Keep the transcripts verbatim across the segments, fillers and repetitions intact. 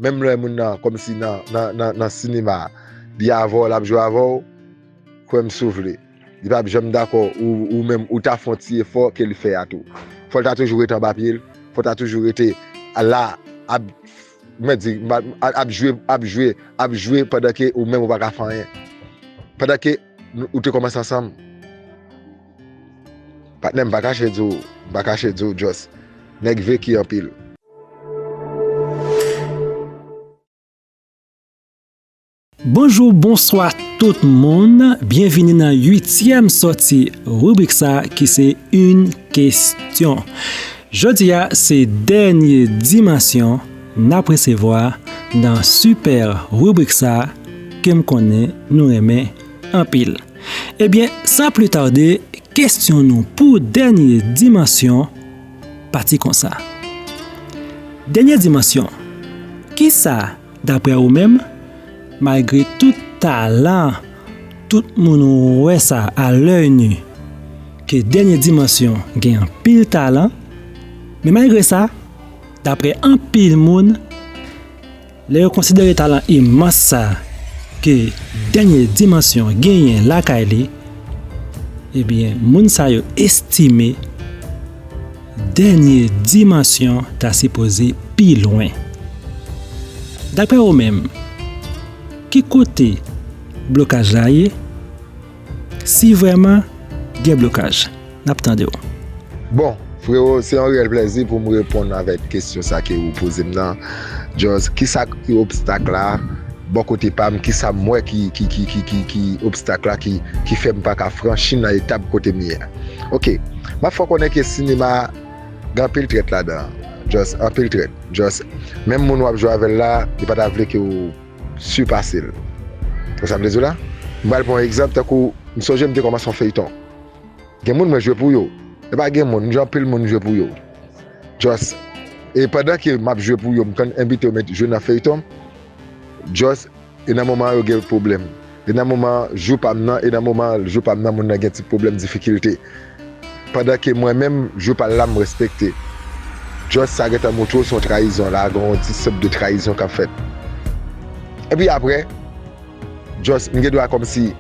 Menm lè moun nan kòmsi nan, nan, nan, nan sinema, li avè w, l ap jwe avè w, kwè m si w vle. Li p ap janm dakò, ou, ou menm, ou ta fè yon ti efò ke li fè a tou. Fò l ta toujou rete anba pye l, fò l ta toujou rete la, ap, mwen di, ap, ap jwe, ap jwe, ap jwe pandan ke ou menm ou pa ka fè anyen. Pandan ke nou, ou te kòmanse ansanm. Patnè, m pa kache di w, m pa kache di w, Just. Nèg veki anpil. Bonjou, bonswa tout moun. Byenvini nan uityèm sòti ribrik sa ki se Une question. Jodi a, se dènye dimansyon n ap resevwa nan sipè ribrik sa ke m konnen nou renmen anpil. Ebyen, san pli tade, kesyon nou pou dènye dimansyon pati konsa. Dènye dimansyon, kisa, daprè ou menm, malgre tout talan, tout moun wè sa a lèy ni, ke dènye dimansyon gen anpil talan, men malgre sa, daprè anpil moun, lè yo konsidere talan imans sa ke dènye dimansyon genyen lakay li, ebyen, moun sa yo estime dènye dimansyon ta sipoze pi lwen. Daprè ou menm, ki kote blokaj la ye? Si vrèman gen blokaj, n ap tande w. Bon, frewo, se yon reyèl plèzi pou m reponn avèk kesyon sa ke ou poze m nan. Just, kisa ki obstak la? Bò kote pa m, kisa m wè ki, ki, ki, ki, ki, ki obstak la ki, ki fè m pa ka franchi nan etap kote m ye a? Oke, m ap fè w konnen ke sinema gen anpil trèt ladan. Just, anpil trèt. Just, menm moun w ap jwe avè l la, li pa ta vle ke w sipase l. Ou sa m vle di w la? M pral pran yon egzanp, tankou, m sonje m te kòmanse yon feyton. Gen moun mwen jwe pou yo. E pa gen moun, m jwe anpil moun jwe pou yo. Just, e pandan ke m ap jwe pou yo, m konn envite yo met jwe nan feyton. Just, e nan moman an yo gen pwoblèm. E nan moman an, jou pa m nan, e nan moman an, jou pa m nan, moun nan gen ti pwoblèm, difikilte. Pandan ke mwen menm, jou pa l la, m respekte. Just sa gentan montre w se yon trayizon. La, gen yon ti sant de trayizon k ap fèt. Epi apre, just, m gen dwa kòmsi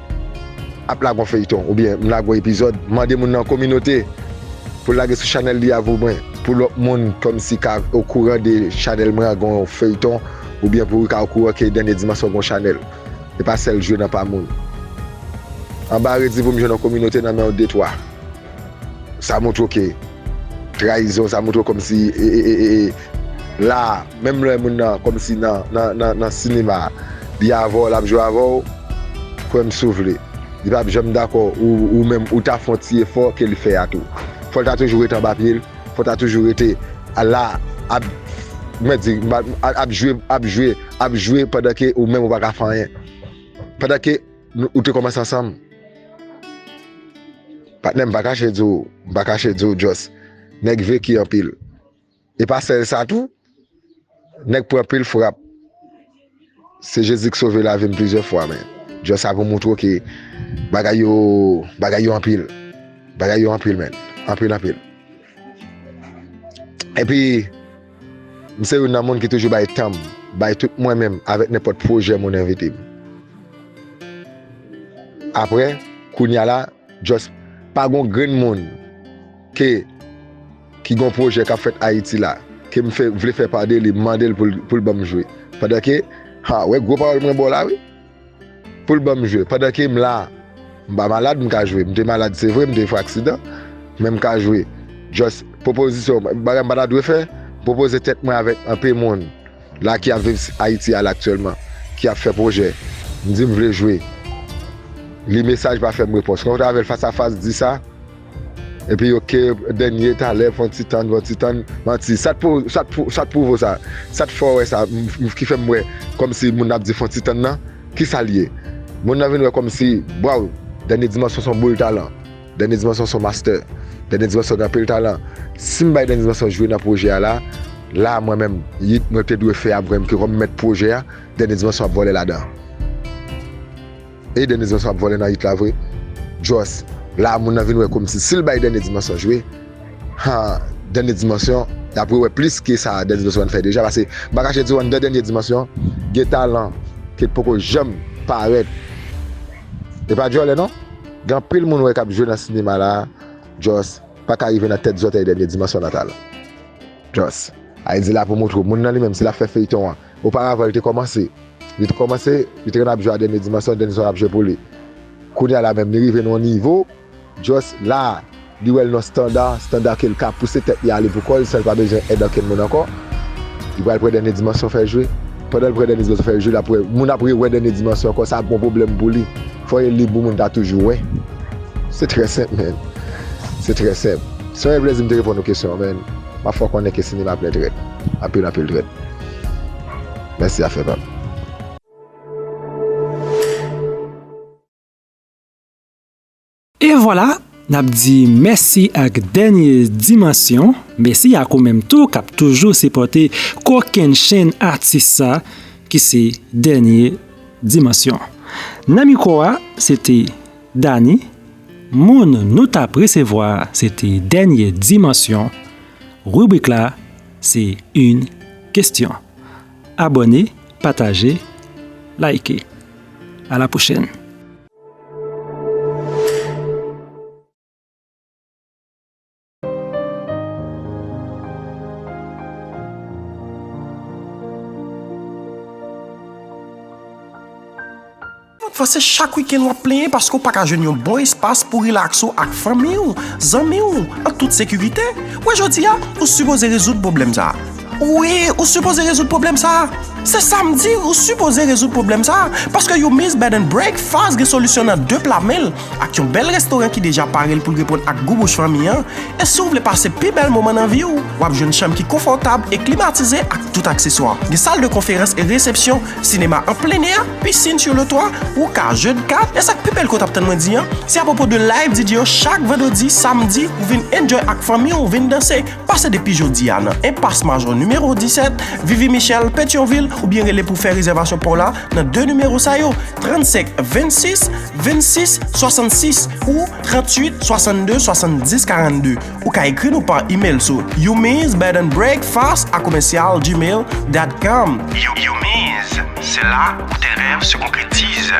ap lage yon feyton, oubyen m lage yon epizòd, m mande moun nan kominote pou l lage sou chanèl li a pou mwen, pou lòt moun kòmsi ka okouran de chanèl mwen an gen yon feyton, oubyen pou l ka okouran ke Dènye Dimansyon gen yon chanèl. E pa sèl jwe nan pa moun. Anba redi pou m jwenn yon kominote nan men yon de twa. Sa montre w ke trayizon, sa montre w kòmsi, e, e, e, e, e, la, menm lè moun nan kòmsi nan, nan, nan, nan sinema, li avè w, l ap jwe avè w, kwè m si w vle. Li p ap janm dakò, ou, ou menm, ou ta fè yon ti efò ke li fè a tou. Fò l ta toujou rete anba pye l, fò l ta toujou rete la, ap, mwen di, ap, ap jwe, ap jwe, ap jwe pandan ke ou menm ou pa ka fè anyen. Pandan ke nou, ou te kòmanse ansanm. Patnè, m pa kache di w, m pa kache di w, Just. Nèg veki anpil. E pa sèl sa tou, nèg pran anpil frap. Se Jezi k sove lavi m plizyè fwa, men. Just sa pou montre w ke bagay yo, bagay yo anpil. Bagay yo anpil, men. Anpil, anpil. Epi, m se youn nan moun ki toujou bay tan m, bay tout mwen menm avèk nenpòt pwojè moun envite m. Apre, kounye a la, just pa gon grenn moun ke, ki gon pwojè k ap fèt Ayiti la, ke m fè, vle fè pa de li, m mande l pou l, pou l ban m jwe. Pandan ke, ha, wè gwo pawòl mwen ba w la, wi. Pou l ban m jwe. Pandan ke m la, m pa malad, m ka jwe. M te malad, se vre, m te fè aksidan, men m ka jwe. Just pwopozisyon, bagay m pa ta dwe fè, m pwopoze tèt mwen avèk anpil moun la ki ap viv Ayiti a la aktyèlman, ki ap fè pwojè. M di m vle jwe. Li mesaj pa fè m repons. Kontre avè l fas a fas, di sa. Epi yo ke dènye talè, fè yon ti tann, fè yon ti tann. Manti. Sa t pou, sa t pou, sa t pwouve w sa? Sa t fè w wè sa? M, m, ki fè m wè kòmsi moun nan ap di fè yon ti tann nan? Kisa l ye? Moun nan vin wè kòmsi, waw, Dènye Dimansyon se yon boul talan. Dènye Dimansyon se yon master. Dènye Dimansyon gen anpil talan. Si m bay Dènye Dimansyon jwe nan pwojè a la, la mwen menm, hit mwen te dwe fè a, mwen menm ke kòm mèt pwojè a, Dènye Dimansyon ap vòlè ladan. E Dènye Dimansyon ap vòlè nan hit la vre. Just, la moun nan vin wè kòmsi si l bay Dènye Dimansyon jwe, ha, Dènye Dimansyon Y ap rewè plis ke sa Dènye Dimansyon fè deja, paske m pa kache di w anndan Dènye Dimansyon gen talan ke t poko janm parèt. E pa djòlè non. Gen anpil moun wè k ap jwe nan sinema la, Just pa ka rive nan tèt zòtèy Dènye Dimansyon nan talan. Just. Ayiti la pou moutre w. Moun nan li menm, si l ap fè feyton an. Oparavan, li te kòmanse. Li te kòmanse, li te konn ap jwe a Dènye Dimansyon, Dènye Dimansyon ap jwe pou li. Kounye a la menm, li rive nan yon nivo, just la, li wè l nan standa, standa ke l ka pouse tèt li ale pou kò l, san l pa bezwen èd ankenn moun ankò. Li pral pran Dènye Dimansyon fè jwe. Pandan l pran Dènye Dimansyon fè jwe, l ap wè, moun ap rewè Dènye Dimansyon ankò, sa ap yon pwoblèm pou li. Fò l lib pou moun ta toujou wè. Se trè senp, man. Se trè senp. Se yon plèzi m te reponn ou kesyon an, man. M ap fè w konnen ke sinema plen trèt. Anpil, anpil trèt. Mèsi, afè pa m. E vwala, n ap di mèsi ak Dènye Dimansyon. Mèsi ak ou menm tou k ap toujou sipòte kokennchenn atis sa ki se Dènye Dimansyon. Nan mikwo a, se te Dany. Moun nou t ap resevwa se te Dènye Dimansyon. Ribrik la, se une question. Abòne, pataje, like. À la prochaine. Fò se chak wikenn w ap plenyen paske w pa ka jwenn yon bon espas pou rilaks ou ak fanmi w, zanmi w, an tout sekirite. Wè, jodi a, ou sipoze rezoud pwoblèm sa a. Wi, ou sipoze rezoud pwoblèm sa a. Se sa m di, ou sipoze rezoud pwoblèm sa a. Paske Yumi's Bed and Breakfast gen solisyon nan de pla men l, ak yon bèl restoran ki deja pare l pou l reponn ak gou bouch fanmi an. E si w vle pase pi bèl moman nan vi w, w ap jwenn chanm ki konfòtab e klimatize ak tout akseswa. Gen sal de konferans e resepsyon, sinema an plen è, pisin sou le twa, ou ka jwe kat, e sa k pi bèl ke w t ap tann mwen di an, se apwopo de live D J yo chak vandredi, samdi, ou vin enjoy ak fanmi w, vin danse. Pase depi jodi a nan Enpas Majò nimewo disèt, Vivi Michel, Petyonvil, oubyen rele pou fè rezèvasyon pa w la nan de nimewo sa yo, trannsenk vennsis vennsis swasannsis ou tranntuit swasannde swasanndis karannde. Ou ka ekri nou pa imèl sou Yumi's Bed and Breakfast à commercial gmail dot com. You, Yumi's, c'est là où tes rêves se concrétisent.